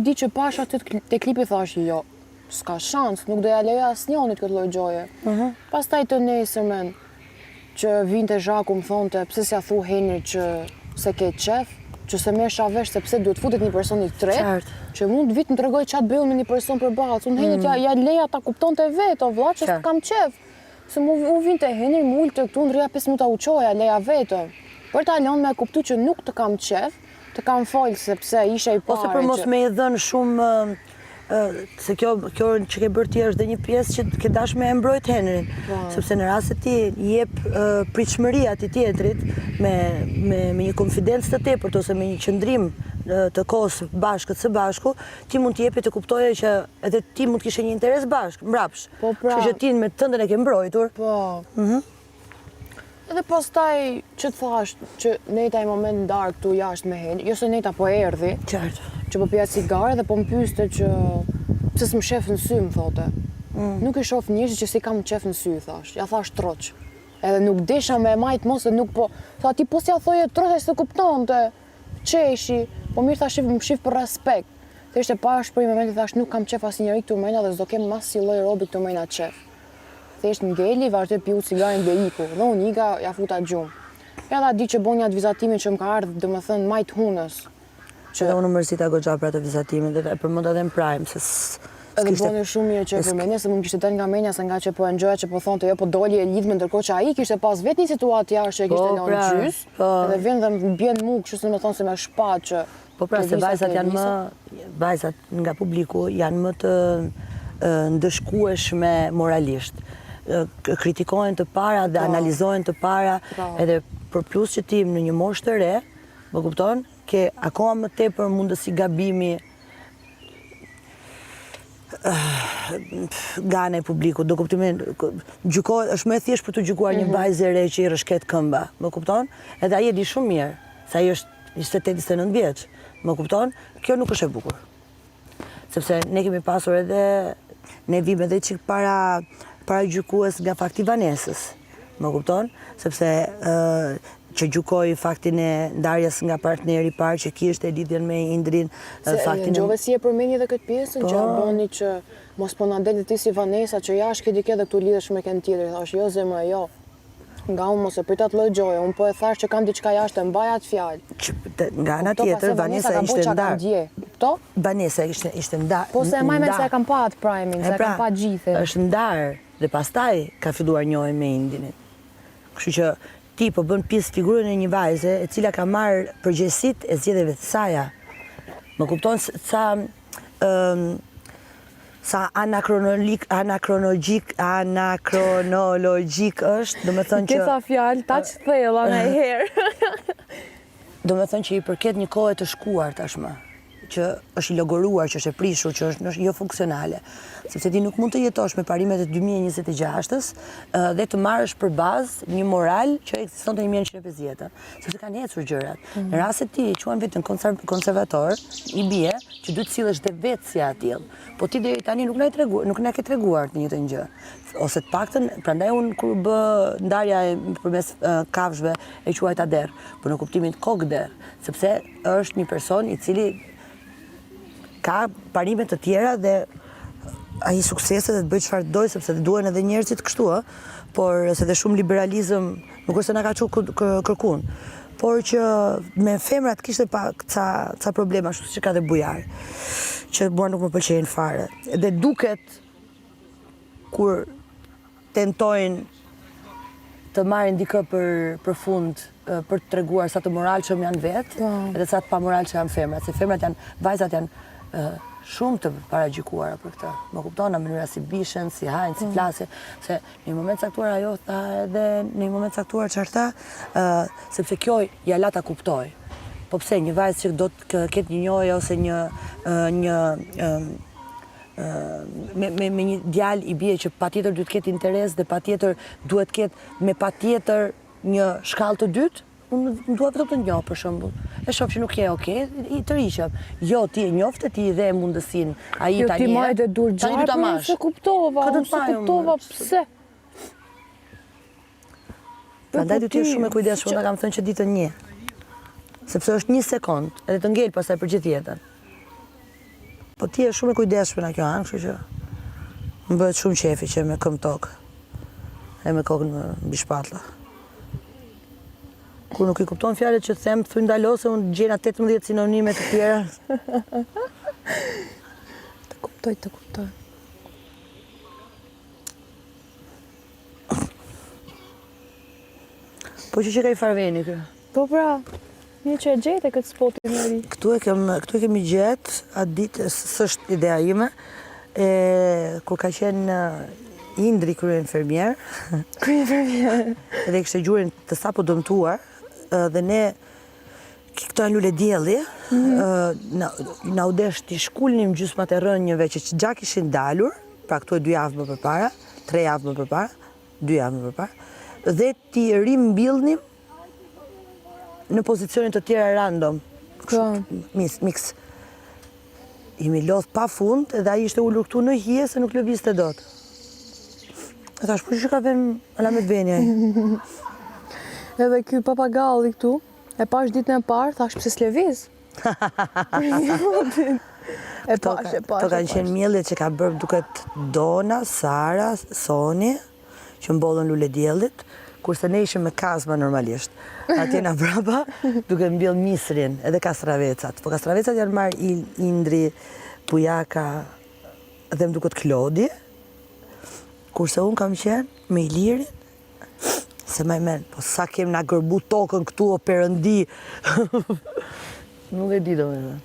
atë ditë që pash atë te klipi thash jo, s'ka shans, nuk do ja lejoj asnjonit këtë lloj gjoje. Mhm. Pastaj të nesërmen që vinte Zhaku më thonte pse s'ja thu Henrit që s'e ke qef, që s'e merrsha vesh se pse duhet futet një person i tretë, që mund të vijë të më tregojë ça të bëj unë me një person përballë. Unë Henrit ja, ja leja ta kuptonte vetë, o vlla që s'të kam qef. Se mu u vinte Henri, më ulte këtu, unë rrija 5 minuta u çoja, leja vetëm. Për ta lënë me kuptu që nuk të kam qef, të kam folë sepse ishe i pari Ose për mos me i dhënë shumë se kjo kjo që ke bërë ti është dhe një pjesë që ke dash me e mbrojt Henrin. Po. Sepse në rast se ti i jep pritshmëri atij tjetrit me me me një konfidencë të tepërt ose me një qëndrim të kohës bashkët së bashku, ti mund t'i jepi të kuptojë që edhe ti mund të kishe një interes bashkë, mbrapsht. Po pra. Kështu që ti me tëndën e ke mbrojtur. Po. Mhm. Edhe pastaj që të thash që nejta një moment ndarë këtu jashtë me Henri, jo se nejta po erdhi, Qartë. që po pija cigare dhe po më pyeste që pse s'më shef në sy, më thote. Mm. Nuk i shof njerëzit që s'i kam qef në sy, thash. Ja thash troç. Edhe nuk desha me e majt mos se nuk po... Tha ti po s'ja thoje troç, ai s'e kuptonte. Qeshi, po mirë thash më shif për respekt. Thjesht e pash për një moment i thash nuk kam qef asnjëri këtu mrena dhe s'do kem asnjë lloj robi këtu mrena qef. Thjesht ngeli, vazhdoi piu cigaren dhe iku. Dhe unë ika, ja futa gjumë. Edhe atë ditë që boni atë vizatimin që më ka ardhë, domethënë, majë të hunës. Që... Edhe unë u mërzita goxha për atë vizatimin dhe e përmenda edhe në prime, se Edhe boni shumë mirë që e përmende, se më kishte dalë nga menja, se nga që po e ngjoja që po thonte, jo po doli e lidhme, ndërkohë që ai kishte pas vetë një situatë jashtë që e kishte po, lënë pra, gjys, po. edhe vjen dhe më bjen mu, kështu si me thonë se me shpatë që Po pra, se vajzat janë më, vajzat nga publiku janë më të ndëshkueshme moralisht. Kritikohen të para dhe po. analizohen të para, po. edhe për plus që ti në një moshë të re, më kupton, ke akoma më tepër mundësi gabimi nga ana e publikut, do kuptimin, gjykohet, është më e thjeshtë për të gjykuar një mhm. vajzë e re që i rrëshket këmba, më kupton? Edhe ai e di shumë mirë, se ai është 28, 29 vjeç, më kupton? Kjo nuk është e bukur. Sepse ne kemi pasur edhe, ne vim edhe çik para, paragjykues nga fakti i Vanesës, më kupton? Sepse që gjykoi faktin e ndarjes nga partneri i parë që kishte lidhjen me Indrin, Se, faktin e... Ngjove si e përmendi edhe këtë pjesën, që po. bëni që mos po na del ti si Vanesa që jashtë ke dike dhe këtu lidhesh me kënd tjetër, thash jo zemra, jo. Nga unë mos e prit atë lloj gjoje, unë po e thash që kam diçka jashtë e mbaj atë fjalë. Që, nga ana tjetër, Vanesa ishte ndarë. Kupto? Vanesa ishte, ishte ndarë. Po se e maj mend se e kam pa atë prime-in, se e kam pra, pa gjithë. është ndarë dhe pastaj ka filluar njohjen me Indinin. Kështu që ti po bën pis figurën e një vajze e cila ka marrë përgjegjësitë e zgjedhjeve të saja. Më kupton sa ëm sa anakronolik, anakronologjik, anakronologjik është, domethënë që... Ke fjalë, ta që thella në herë. Domethënë që i përket një kohe të shkuar tashmë, që është i logoruar, që është e prishur, që është jo funksionale. Sepse ti nuk mund të jetosh me parimet e 2026-ës dhe të marrësh për bazë një moral që ekzistonte në 1950-ën, sepse kanë ecur gjërat. Mm. Në rast se ti quan veten konservator, i bie që duhet të sillesh dhe vetë si i atillë. Po ti deri tani nuk na tregu, nuk na ke treguar të njëjtën gjë. Ose të paktën, prandaj unë kur u bë ndarja e përmes kafshëve e quajta derr, por në kuptimin kokë derr, sepse është një person i cili ka parime të tjera dhe ai suksese dhe të bëjë çfarë të dojë sepse dhe duhen edhe njerëzit kështu ë, por se dhe shumë liberalizëm nuk është se na ka çu kërkun, por që me femrat kishte pak ca ca probleme ashtu siç ka dhe Bujar, që mua nuk më pëlqejnë fare. Dhe duket kur tentojnë të marrin dikë për për fund për të treguar sa të moralshëm janë vetë po. edhe sa të pamoralshëm janë femrat, se femrat janë vajzat janë shumë të paragjykuara për këtë. Më kupton në mënyra si vishen, si hajnë, si po. flasin, se në një moment caktuar ajo tha edhe në një moment caktuar çfarë tha, sepse kjo ja la ta kuptoj. Po pse një vajzë që do të ketë një njohje ose një një me, me, me një djalë i bie që patjetër duhet të ketë interes dhe patjetër duhet të ketë me patjetër një shkallë të dytë, unë dua vetëm të njoh për shembull. E shoh që nuk je okay, i tërhiqem. Jo, ti e njofte, ti i dhe mundësinë. Ai jo, tani. Jo, ti majte dur gjarë, po unë s'e kuptova, unë s'e kuptova pse. Prandaj duhet të jesh shumë e kujdesshme, unë ta kam thënë që ditën një. Sepse është një sekond, edhe të ngel pastaj për gjithë jetën. Po ti je shumë e kujdesshme nga kjo anë, kështu që më bëhet shumë qefi që me këmbë tokë e me kokën mbi shpatlla. Kur nuk i kupton fjalët që them, thuj ndalo se unë gjej nja 18 sinonime të tjera. Të kuptoj, të kuptoj. Po që që ka i farë veni kë? Po pra, mirë që e gjete këtë spotin e ri. Këtu e, kem, këtu e kemi gjetë, atë ditë, s'është idea ime, e, kur ka qenë Indri kryeinfermier. Kryeinfermier. Dhe kishte gjurin të sapo dëmtuar, dhe ne këto janë lule dielli, mm -hmm. na, na u desh t'i shkulnim gjysmat e rrënjëve që që gja kishin dalur, pra këtu e dy javë më përpara, tre javë më përpara, dy javë më përpara, dhe t'i rimbillnim në pozicione të tjera random. Po. Mix, mix. Jemi lodh pa fund dhe ai ishte ulur këtu në hije se nuk lëvizte dot. E thash, po që ka ven alamet veni ai? Edhe ky papagalli këtu, e pash ditën e parë, thash pse s'lëviz? E pash, e pash. Këto kanë qenë mbjelljet që ka bërë duket Dona, Sara, Soni, që mbollën lule diellit, kurse ne ishim me kazma normalisht. Atje na prapa, duke mbjell misrin edhe kastravecat. Po kastravecat janë marrë Indri, Pujaka dhe më duket Klodi, kurse unë kam qenë me Ilirin, S'e maj men, po sa kem na gërmu tokën këtu o perëndi. Nuk e di domethënë.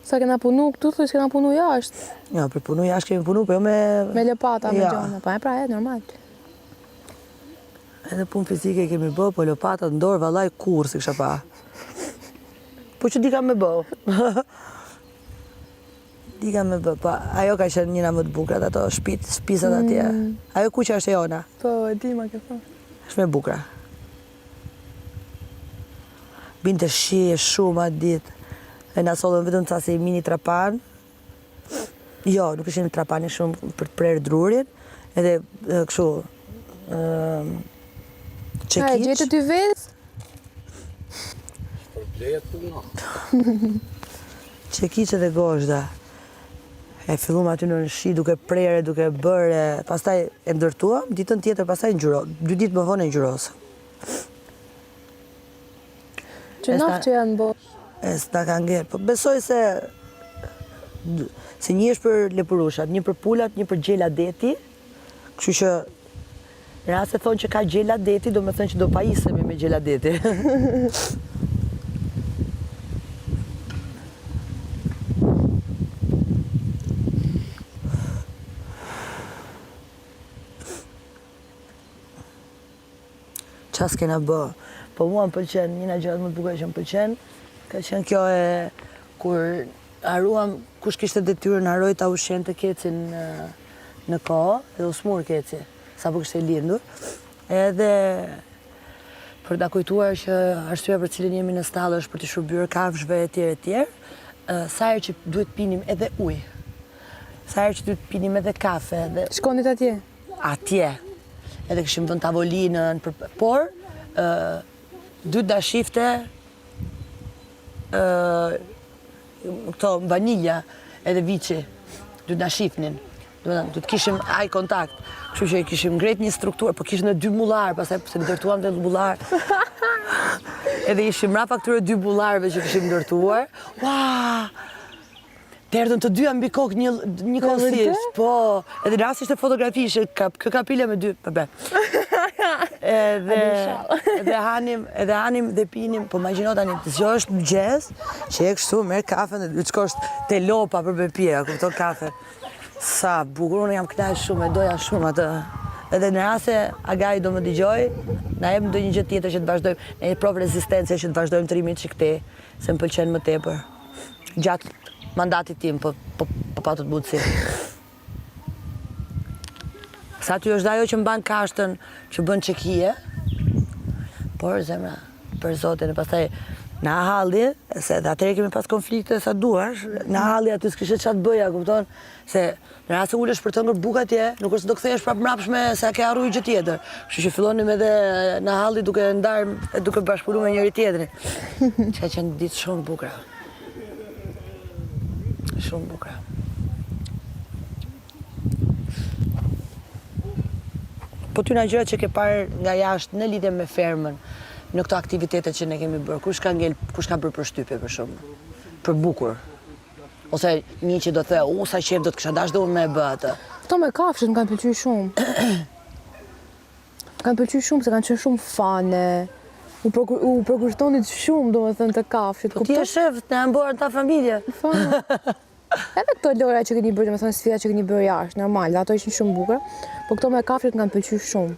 Sa kena punu këtu, thuj s'kena punu jashtë. Jo, për punu jashtë kemi punu, po jo me... Me lopata, me gjona, po e pra e, normal. Edhe punë fizike kemi bë, po lopatat në dorë, vallaj kurrë s'i kisha pa. Po që di kam me bë. Di kam me bë, po ajo ka qenë njëra më të bukurat, ato shpit, shpisat atje. Mm. Ajo kuqja është e jona. Po, e di ma ke thënë. Është më e bukura. Binte shi shumë atë ditë. E na sollën vetëm ca si mini trapan. Jo, nuk ishin trapani shumë për të prerë drurin. Edhe kështu ë çekiç. A e gjetë ty vetë? Shpërblehet puna. Çekiç edhe gozhda. E fillum aty në shi duke prerë, duke bërë, pastaj e ndërtuam, ditën tjetër pastaj ngjyro, dy ditë më vonë e ngjyrosëm. Që naftë që janë bo? E s'na ka ngel, po besoj se se një është për lepurushat, një për pulat, një për gjela deti, kështu që Në rast se thonë që ka gjela deti, domethënë që do pajisemi me gjela deti. Ça s'kena bë? Po mua më pëlqen, një nga gjërat më të bukura që më pëlqen, ka qenë kjo e kur harruam kush kishte detyrën harroi ta ushqente kecin në, në kohë, dhe u smur keci. Sapo kishte lindur. Edhe për ta kujtuar që arsyeja për cilën jemi në stallë është për t'i shërbyer kafshëve etj etj. Sa herë që duhet pinim edhe ujë. Sa herë që duhet pinim edhe kafe dhe Shkonit atje? Atje. Edhe kishim vënë tavolinën për por ë duhet na shifte ë këto vanilja edhe viçi duhet na shifnin. Domethënë, duhet kishim eye contact. Kështu që kishim ngrit një strukturë, po kishim edhe dy mullar, pastaj se ndërtuam dhe mullar. Edhe ishim mrapa këtyre dy mullarëve që kishim ndërtuar. Ua! Të erdhën të dyja mbi kokë një njëkohësisht. Po, edhe në rast ishte fotografi, ishte kap, kë kapile me dy, po be. Edhe edhe hanim, edhe hanim dhe pinim, po imagjino tani, të zgjohesh në mëngjes, që je kështu, merr kafen dhe të shkosh te lopa për me pi, a kupton kafe. Sa bukur, unë jam kënaq shumë, e doja shumë atë. Edhe në rast se Agai do më dëgjoj, na jep ndonjë gjë tjetër që të vazhdojmë, në një provë rezistence që të vazhdojmë të rrimë çik këtej, se më pëlqen më tepër. Gjatë mandatit tim, po po po patët mundësi. Sa aty është dhe ajo që mban kashtën që bën çekije. Por zemra, për zotin, e pastaj na halli, se edhe atëherë kemi pas konflikte sa duash, na halli aty s'kishe ça të bëja, kupton? Se në rast se ulesh për të ngrënë bukë atje, nuk është se do kthehesh prapë mbrapsht me se ke harruar gjë tjetër. Kështu që fillonim edhe na halli duke ndarë e duke bashkëpunuar me njëri tjetrin. Që ka qenë ditë shumë të bukura. Shumë bukur. Po ty nga gjërat që ke parë nga jashtë në lidhje me fermën, në këto aktivitete që ne kemi bërë, kush ka ngel, kush ka bërë përshtypje për shumë? Për bukur. Ose një që do the, u sa qejf do të kisha dashur dhe unë me e bë atë. Këto me kafshët më kanë pëlqyer shumë. Më kanë pëlqyer shumë se kanë qenë shumë fane. U përku, u përkushtonit shumë, domethënë te kafshët. Po ti e shef, ne jam bërë ata familje. Po. Edhe këto lojra që keni bërë, domethënë sfida që keni bërë jashtë, normal, dhe ato ishin shumë bukur, po këto me kafshët më kanë pëlqyer shumë.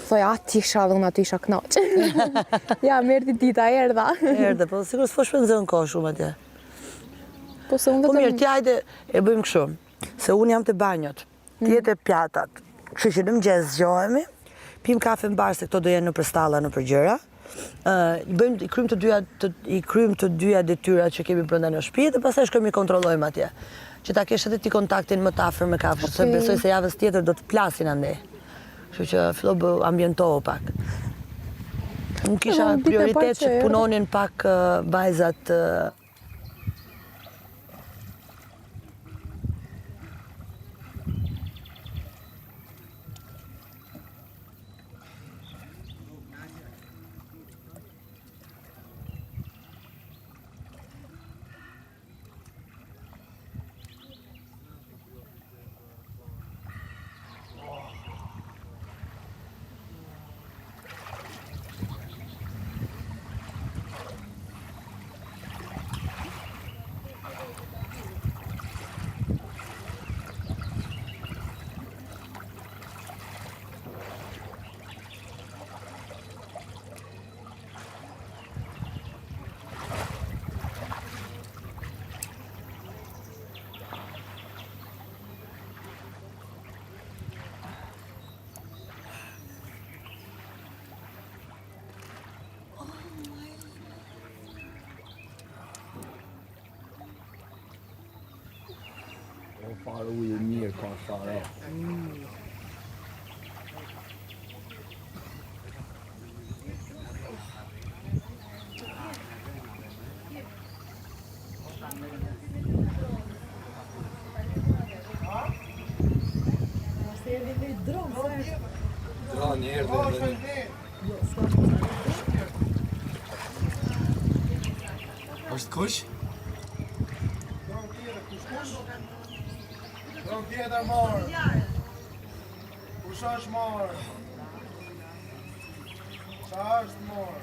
Thoja, a t'isha dhe unë aty isha knaq. ja, më erdhi dita, erdha. Erdhe, po sigur s'po shpenzon kohë shumë atje. Po se unë Po vetëm... mirë, ti hajde e bëjmë kështu, se unë jam te banjot, ti je te pjatat. Kështu që në mëngjes zgjohemi, pim kafe në bashkë se këto do jenë nëpër stalla, nëpër gjëra. Ë, i bëjmë i kryjmë të dyja të, i kryjmë të dyja detyrat që kemi brenda në shtëpi dhe pastaj shkojmë i kontrollojmë atje. Që ta kesh edhe ti kontaktin më të afër me kafshët, se Okej. besoj se javës tjetër do të plasin andej. Kështu që fillo bë ambientohu pak. Unë kisha Edhe unë ditën e parë prioritet që që të erdha. punonin pak ë, vajzat ë, O farë ujë i mirë ka fare. Dron erdhe edhe një. Është kush? Dron tjetër morë. Kush është morë? Qa është morë?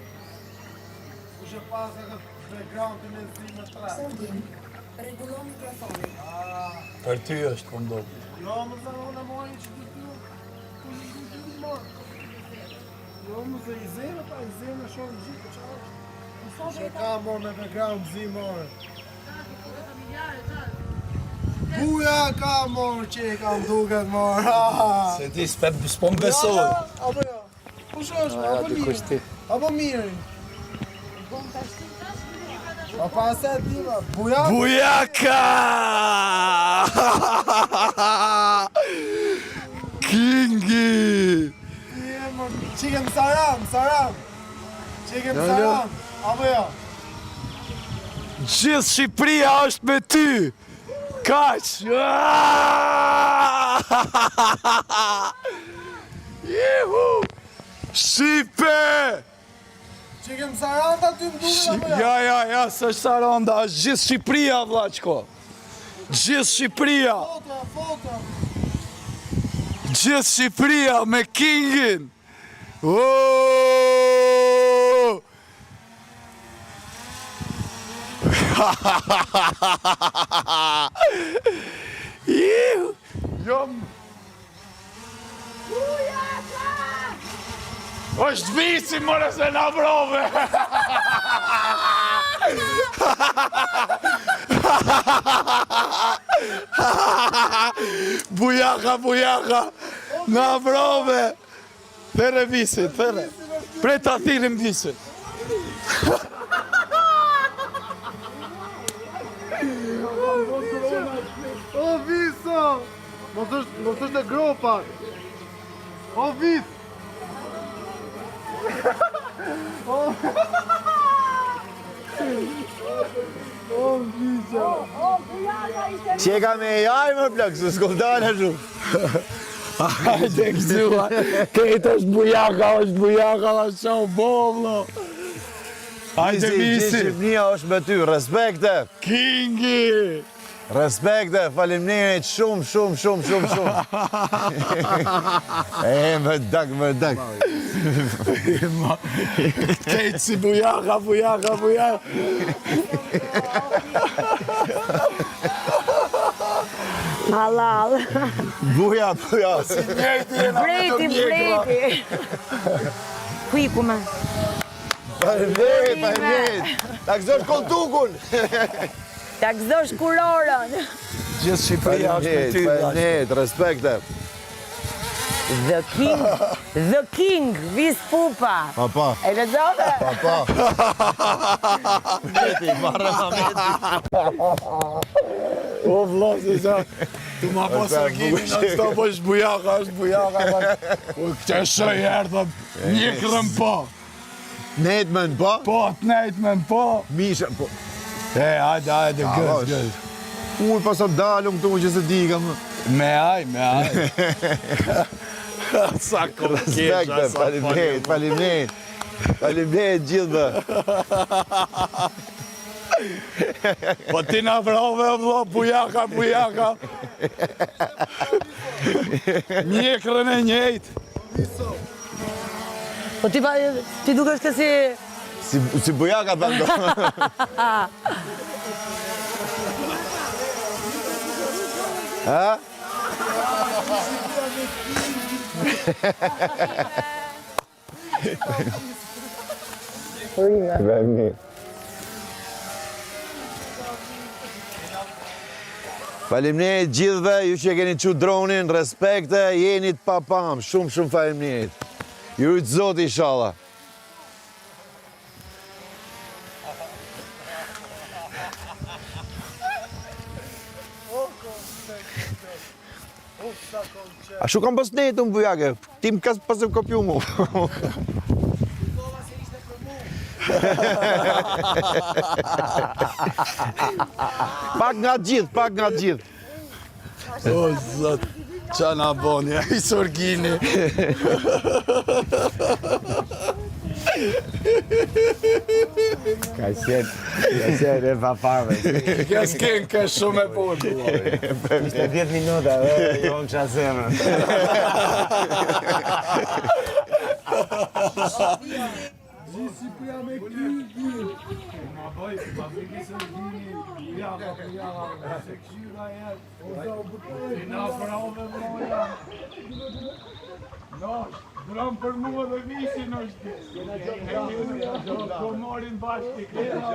Kush e pas e këtë background-in e zi me tre? Rregullon mikrofonin. Për ty është, po m'doket. Jo, më zë unë e mori që ty ty. Kush është ty ty morë? Jo, më zë i zeme pa i zeme shohim gjithë, qa është? Që ka morë me background zi morë? Buja ka morë që e ka më duket morë. Se di, s'pe, s'po më besoj. Apo jo? Kush është? Ja, Apo dikush mirë? ti. Apo mirë? Pa pa se e di ma, buja? Bujaka! Kingi! Qike më saram, saram. Qike më saram, apo jo? Gjithë Shqipëria është me ty! Kaq! Juhu! Shqipe! Qike më saram ta ty më duket apo jo? Ja, ja, ja, s'është Saranda, është gjithë Shqipëria, vllaqko. Gjithë Shqipëria, Foto, foto. gjithë Shqipëria me Kingin. Oh! Iu! Jom është visi more se na vrove. Bujaka, bujaka, na vrove. Thërre visin, thërre. Prej ta thirrim visin. O Viso! Mos është, mos është e gropa. O Vis! O O Viso! O, o, buja! Që ka me AI më plak, se s'kom dalë ashtu. Hajde gëzua, kejt është bujaka, është bujaka, dhe qa u bo, vlo. Hajde Visi. Gjithë Shqipnia është me ty, respekte. Kingi! Respekte, faleminderit shumë, shumë, shumë, shumë, shumë. E, më dak, më dak. Kejt si bujaka, bujaka, bujaka. Halal. Buja, buja. Si njëjti jena me të Breti, mjekra. breti. Ku iku me? Faleminderit, faleminderit. Ta gëzosh koltukun. Ta gëzosh kurorën. Gjithë Shqipëria është me ty, vlla. Faleminderit, respekte. The King, The King, Vis Pupa. Pa, pa. E lexove? Pa, pa. Meti, marrë Meti. O vlla, se sa, tu ma po sërgimin, në qëto po është bujaka, është bujaka, po këtë shoj erdhëm, mjekrën po, Nejtmen, po? po, të nejtmen po. Misha, po. E, hajde, hajde, gëz, vash. gëz. Uj, pasam dalëm këtu, që se di kam. Me aj, me aj. Sa Respekte, kërkesha, sa faleminderit, faleminderit. Faleminderit gjithëve. Po ti na vrave, o vlla, bujaka, bujaka. Mjekrën e njejt. Po ti pa, ti dukesh ke si Si, si bujaka thanë do. Ha? Faleminderit. Faleminderit gjithëve ju që e keni çu dronin, respekte, jeni të papam, shumë shumë faleminderit. Ju rujt Zoti inshallah. A shu kam pas nejtë unë bujake, ti më kas pas e kopju mu. Pak nga gjithë, pak nga gjithë. O, zot, qa na boni, ai sorgini. Ka qenë, ka qenë e paparme. Kjo s'ken ka shumë e punë. Ishte 10 minuta dhe jo më qa zemrën. Shqipëria me Kingi. Ma bëj, ma bëj ki sorgini, bujaka, bujaka, se këshyra e Ti na vrave, vloja. Nosh, dron për mua dhe visin është. Po morin bashkë, kena.